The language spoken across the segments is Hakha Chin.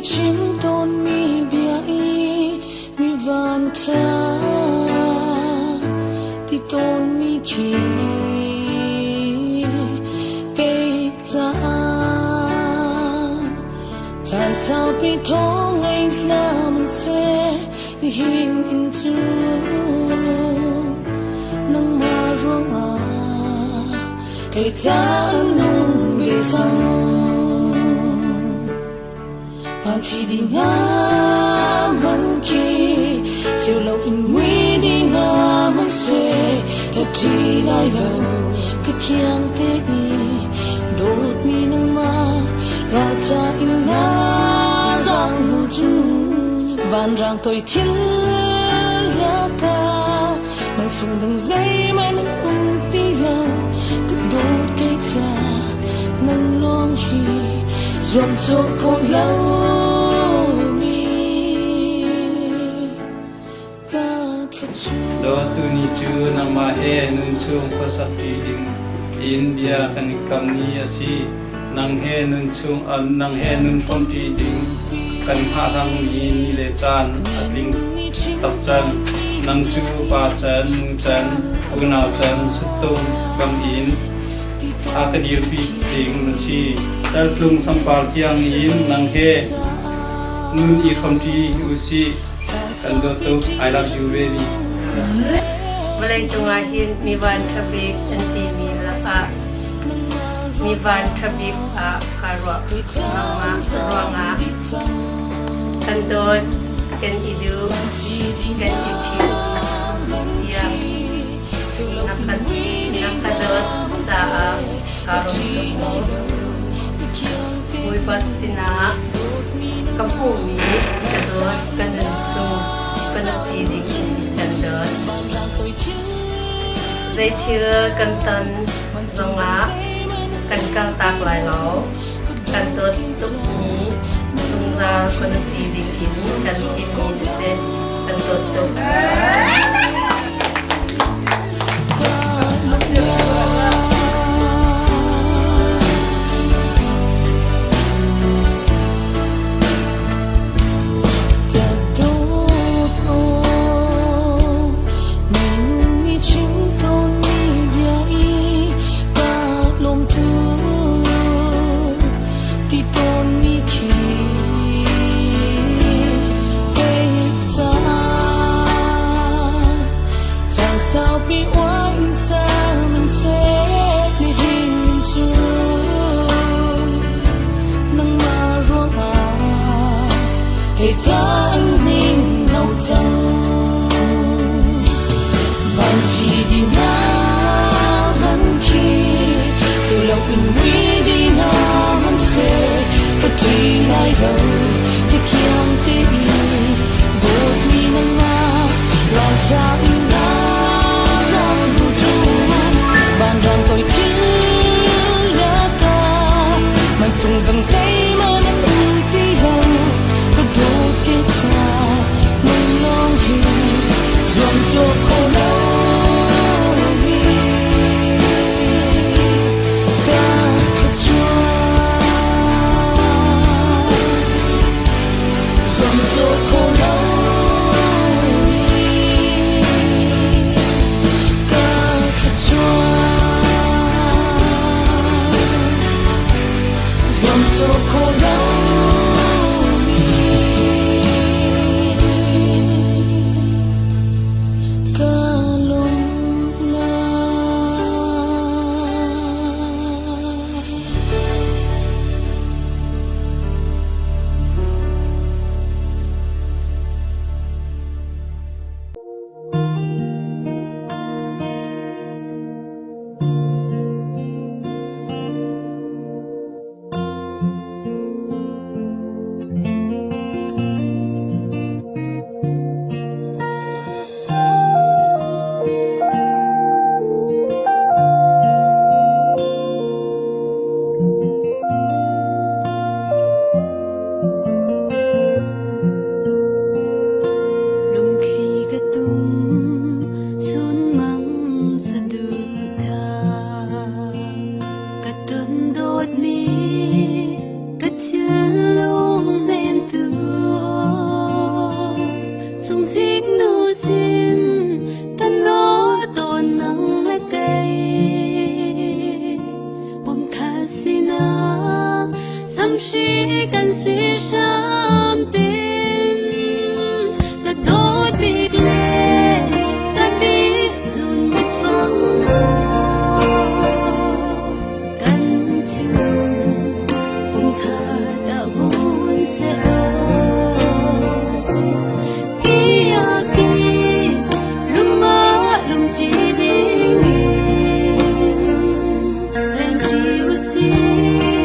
chim tawnmi bia i mi vanṭha ti tawnmi khi kei caah caan saupi thawng ngei hlah seh nihin in cun nangmah ruangah kei caan nung ve cang. Pangthi di nga man khi chiều lo in mui di nga man se ka thi lai lo ka khiang te i dawt mi nang ma ral cha in na zang mu chu van rang toi thil la ka man sung dang zei man um ti lo ka dawt kei cha nan long hi zuam cawh khawh lomi ka thluachuah. Dawtu ni cu nangmah he nunchung khuasak ṭi ding in bia kan i kam ni a si. Nang he nunchung nang he nun hrawmṭi ding kan hngahhlangmi ni le caan a tling tak cang. Nang cu pa can, nu can, unau can, suttung bangin a ka dirpi ding na si. Tartlung sampar tiang in nang he nun i hrawmṭi u sih. Kan dawt tuk. I love you baby. Vawleicung ah hin mi van ṭha bik an timi lakah mi van ṭha bik ah kaa ruah nangmah ruangah kan dawt, kan i duh, kan i ṭhi tiang na ka dawt caah kaa lawm tuk mu. Bawipa sinah ka hmuhmi ka dawt, ka nun chung ka nupi ding in kan dawt. Zeithil kan ton zongah kan kaltak lai lo. Kan dawt tukmi zungzal ka nupi ding in kan thimmi na si. Kan dawt tuk. Kei caan ning lo cang van fi di na van khi cu lo in ri di na van se ka ṭi lai lo ka kiang te in dawtmi nangmah ralcha in na ram cu van rang toi thil ka man sung dang zeihmanh an um ti lo ka dawt ke cha nang lawng hi zuam cawh kho lo mi ka thluachuah zuam cawh kho lo mi ka thluachuah zuam cawh kho lo mi ka lawmnak. Lungthli ka tum chunmang saduhthah ka ton dawtmi ka thinlung hnemtu. Lengṭi kan si hram tin. Ka dawt bik le ka bik zun mitfang kan thinlung pumkhat ah hun seh Kiaki lungah lungṭi dingin lengṭi usih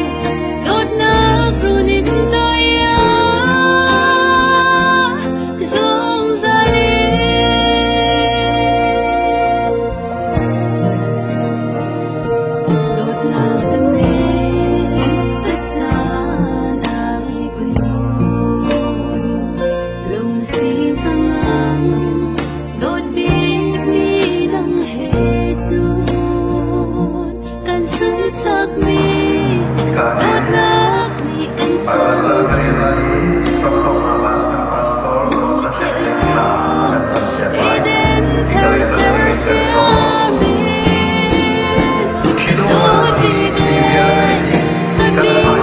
dawtnak runin dai ah zungzal in. Dawtnak zanen ka caan ai kun Lungsi tangam dawt bikmi nang he cun kan sunsakmi dawtnak nih kan Eden thar sersiami dawt bik le ka bik zung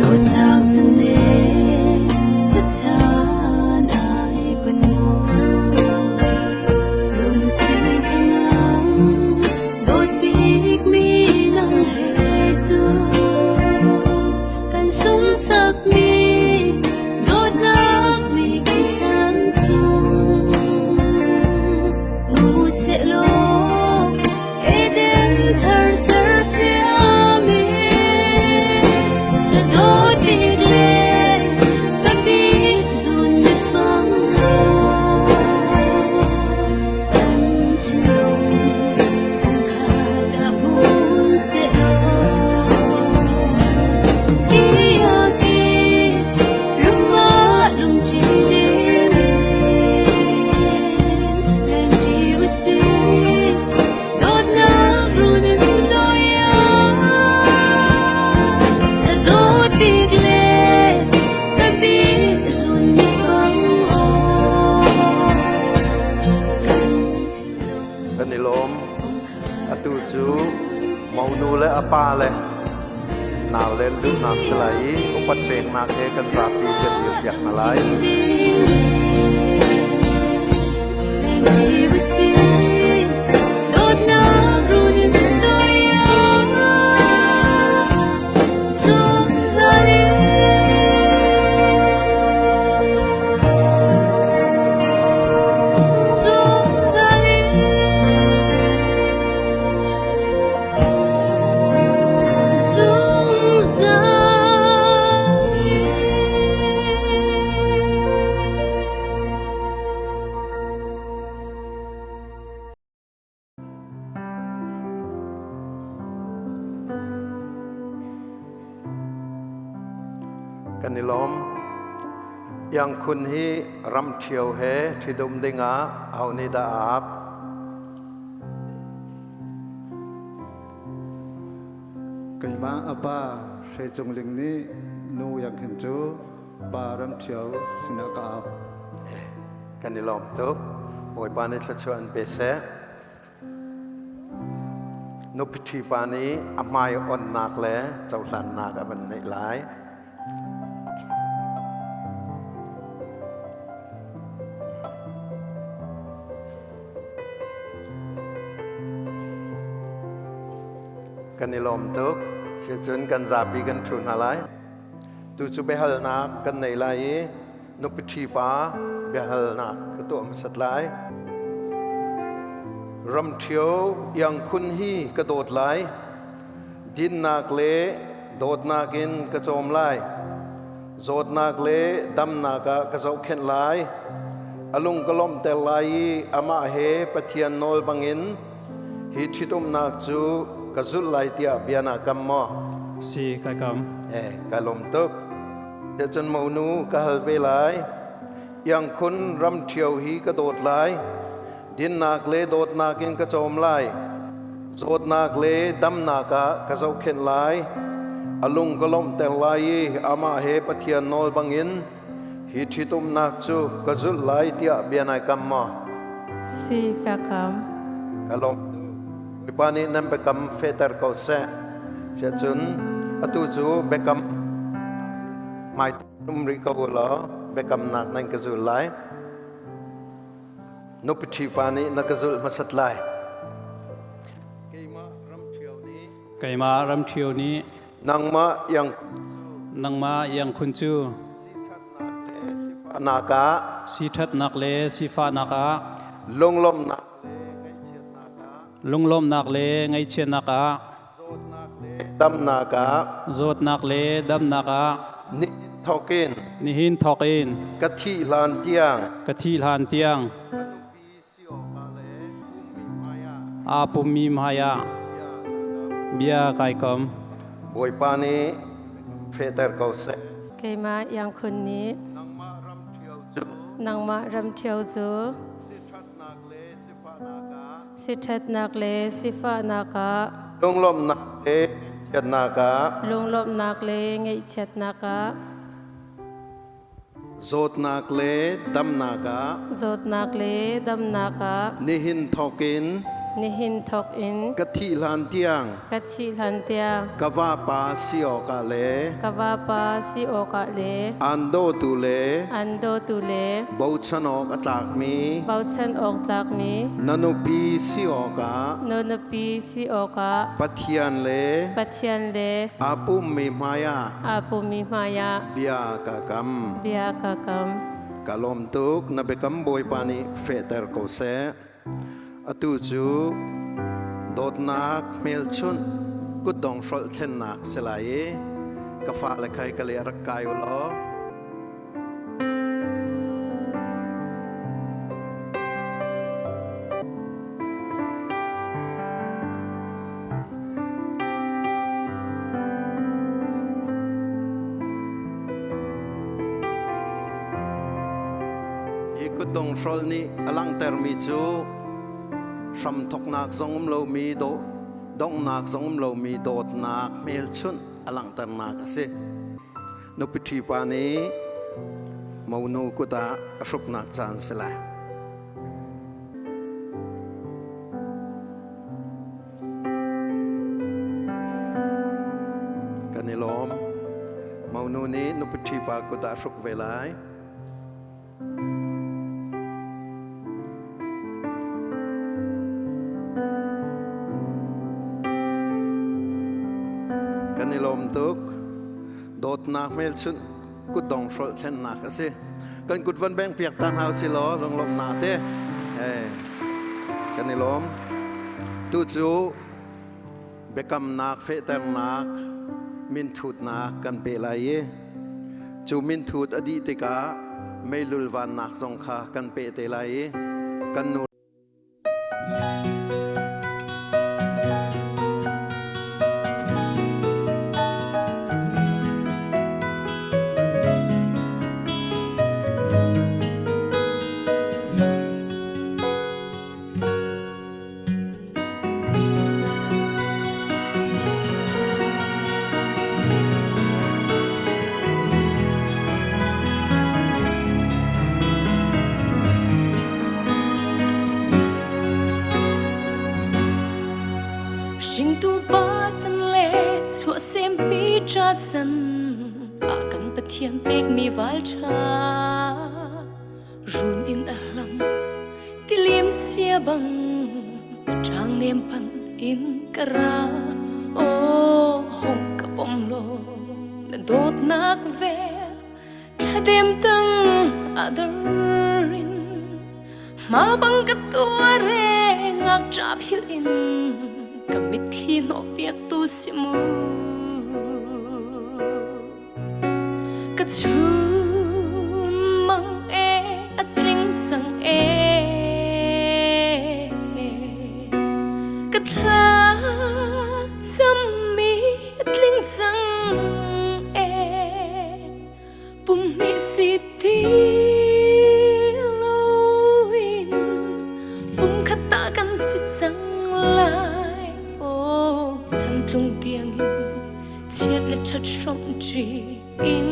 Dawtnak zane ka caan ai kun Lungsi ka ngam dawt bikmi nang he cun kan sungsakmi dawtnak nih kan chan chung Mu sehlaw Eden thar sersiami na dawt bik le ka bik zun mitfang kan thinlung pumkhat ah hmun sehlaw Iaki lungah lungṭi dingin lengṭi usih dawtnak runin doi ah na dawt bik le ka bik zun mitfang aw kan thinlung Kan i lawm. Atu cu monu le a pa le nau len duhnak si lai i upat peknak he kan zapi kan dirpiak hna lai. Kan i lawm. Iangkhun hi ramṭhio he ṭhidum dingah aho nih dah a ap? Keimah a pa Hre Cung Ling nih nu Iang Khen cu pa Ramṭhio sinah ka ap. Kan i lawm tuk. Bawipa nih thluachuah an pe seh. Nupi ṭhi pa nih a hmai onnak le cohlannak a van neih lai. Kan i lawm tuk. Sicun kan zapi kan ṭhu hna lai. Tu cu biahalnak kan nei lai i nupi ṭhi pa Biahalnak ka tuah hmasat lai. Ramṭhio iangkhun hi ka dawt lai. Dinnak le dawtnak in ka cawm lai. Zawtnak le damnak ah ka zohkhenh lai. A lung ka lawmhter lai i amah he Pathian nawl bangin hi ṭhitumnak cu ka zulh lai tiah bia naa kam maw? Si, kai kam. Eh, kai lawm tuk. Cun monu ka hal ve lai. Iangkhun ramṭhio hi ka dawt lai. Dinnak le dawtnak in ka cawm lai. Zawtnak le damnak ah ka zohkhenh lai. A lung ka lawmhter lai i amah he Pathian nawl bangin hi ṭhitumnak cu ka zulh lai tiah bia nai kam maw? Si, ka kam. Ka lawm. Bawipa nih nan biakam fehter ko seh. Siahcun atu cu biakam hmai um rih ko u law biakamnak nan ka zul lai. Nupi ṭhipa nih na ka zulh hmasat lai. Keimah ramṭhio nih Keimah ramṭhio nih nangmah iang nangmah iangkhun cu sifahnak ah siṭhatnak le sifahnak ah lunglawmhnak lunglawmhnak le ngaihchiatnak ah damnak ah zawtnak le damnak ah nihin thawkin nihin thawkin ka thih hlan tiang ka thih hlan tiang aa pummi hmai ah bia kai kam. Bawipa nih fehter ko seh. Keimah Iangkhun nih nangmah ramṭhio cu siṭhatnak le sifahnak ah lunglawmhnak le chiatnak ah lunglawmhnak le ngaihchiatnak ah zawtnak le damnak ah zawtnak le damnak ah nihin thawkin nihin thawkin ka thih hlan tiang ka thih hlan tiang ka vapa si awkah le ka vapa si awkah le aan dawtu le an dawtu le bochan awk a tlakmi bochan awk tlakmi na nupi si awkah na nupi si awkah Pathian le Pathian le aa pummi hmaiah aa pummi hmaiah bia ka kam. Bia ka kam. Ka lawm tuk, na biakam Bawipa nih fehter ko seh. Atu cu dawtnak hmelchunh kutdong hrolh thlennak si lai i ka fale khai ka le rak kai u law. Hi kutdong hrol nih a langhtermi cu hramthawknak zong um lomi donghnak zong um lomi dawtnak hmelchunh a langhternak a si. Nupi ṭhipa nih monu kut ah a hruknak caan si lai. Kan i lawm. Monu nih nupi ṭhipa kut ah hruk ve lai. Kan i lawm tuk. Dawtnak hmelchunh kutdong hrolh thlennak a si. Kan kut van beng piak ta hna usih law lunglawmhnak te. Kan i lawm. Tu cu biakamnak fehternak minthutnak kan pe lai i cu minthut a dih tikah meilul vannak zong kha kan peh te lai i kan nu Hringtu pa chan le chuahsempi ṭa chan ah kan Pathian pekmi val ṭha run in a hlam tilim sia bang na ṭang nem pan in ka ra oh hong ka pom law na dawtnak vel Thladem tang a dar in ma bang ka tuare ngak cha phil in ka mitthli hnawh piak tu si mu. Ka chun mang e a tling cang e, ka thla cammi a tling cang e, pum hnih si ti loin pum khat ta kan si cang lai. Oh, chan tlung tiang in chiat le ṭhat hrawm ṭi in,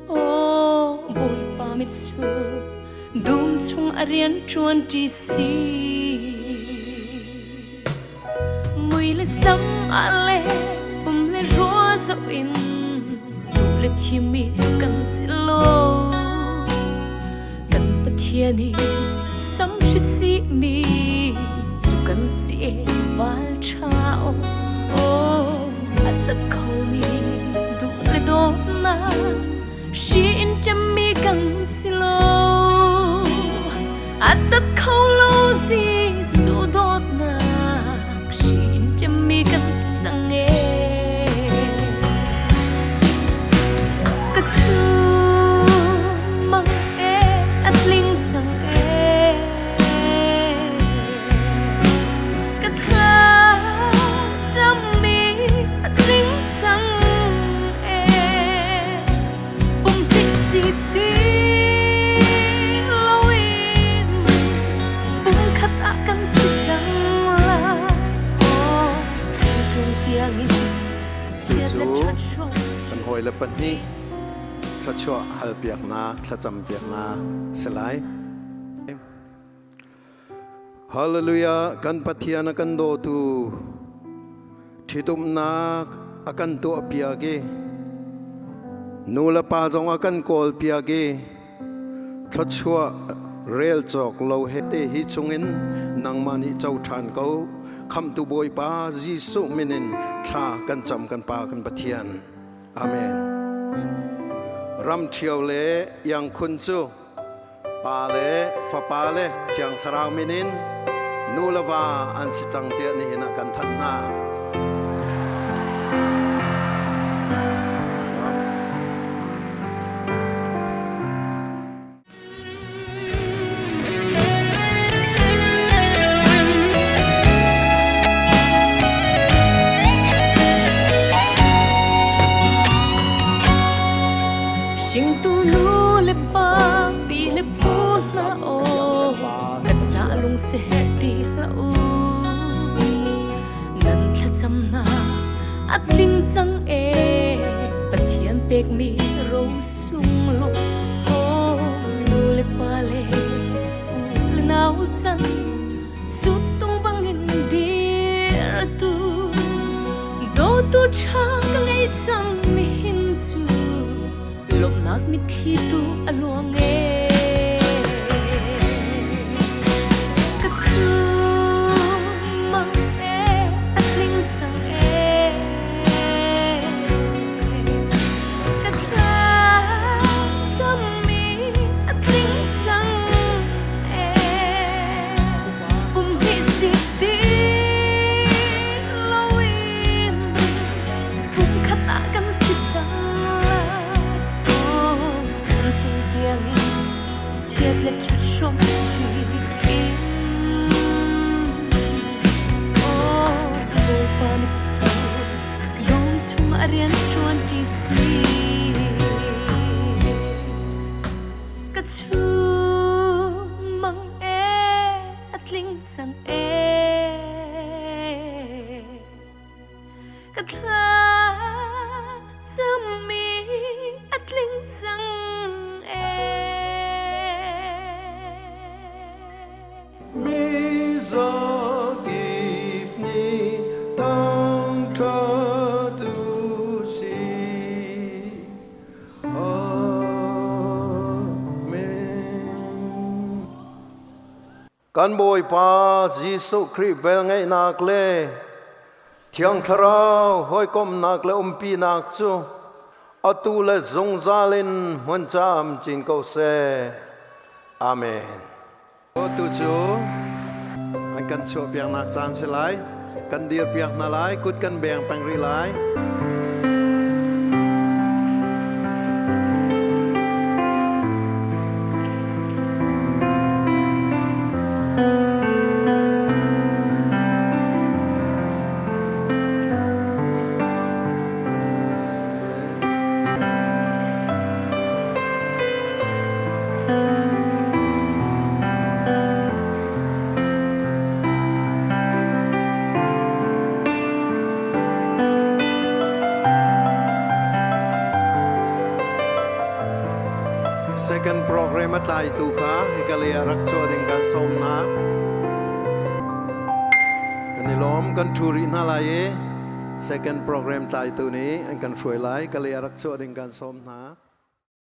oh Bawipa mitsur dum chung a rian ṭuan ṭi si. Mui le sam a le pum le rua zo in duh le thimi cu kan si lo. Kan Pathian i sam hri si mi cu kan si e. Val ṭha o, oh a cat kho mi duh le dawtnak hri in ṭemmi kan si lo. A cat kho lo Jesuh dawtnak hri in ṭemmi kan si cang e. Ka chun mang e a tling cang e, ka thla cammi a tling cang e, pum hnih si ti loin pum khat ah kan si cang lai. Oh, chan tlung tiangin chiat le Cucu ṭhat hrawm kan hawile pahnih thluachuah halpiaknak thlacam piaknak si lai. Hallelujah. Kan Pathian a kan dawtu, ṭhitumnak a kan tuah piak i nu le pa zong a kan kawl piak i thluachuah rel cawk lo he te hi chungin nangmah nih co ṭhan ko. Khamtu Bawipa Jesuh min in thla kan cam, kan Pa, kan Pathian. Amen. Ram Ṭhio le Iang Khun cu Pa le Fapa le Thiang Thlarau min in nu le va an si cang tiah nihin ah kan thanh hna. Hringtu nu le pa, pi le pu hna o, ka ca lung si herh ti hlah u. Nan thlacam hna a tling cang e, Pathian pekmi ro sunglaw. Oh, nu le pa le u le nau chan suttung bangin dir tu dawtu ṭha ka ngei cang. Nihin cu lawmhnak mitthli tu a luang e. Ka chun mang e a tling cang e, ka thla cammi a tling cang e, pum hnih si ti loin pum khat ah kan si cang lai. Oh, chan tlung tiangin chiat le ṭhat hrawm ṭi in, oh Bawipa mitsur dum chung a rian ṭuan ṭi si. Ka chun mang e a tling cang e, ka thla cammi a tling cang e. Mi zakip nih thangṭhat u sih. Amen. Kan Bawipa Jesuh Khrih velngeihnak le Thiang Thlarau hawikomhnak le umpinak cu Atu le zungzal in hmun camcin ko seh. Amen. Tu cu an kan chuahpiaknak caan si lai. Kan dirpiak hna lai, kut kan beng peng rih lai. Second program a tlaitu kha hika lei ah rak chuah ding kan sawm hna. Kan i lawm, kan ṭhu rih hna lai i second program tlaitu nih an kan hruai lai. Ka lei ah rak chuah ding kan sawm hna.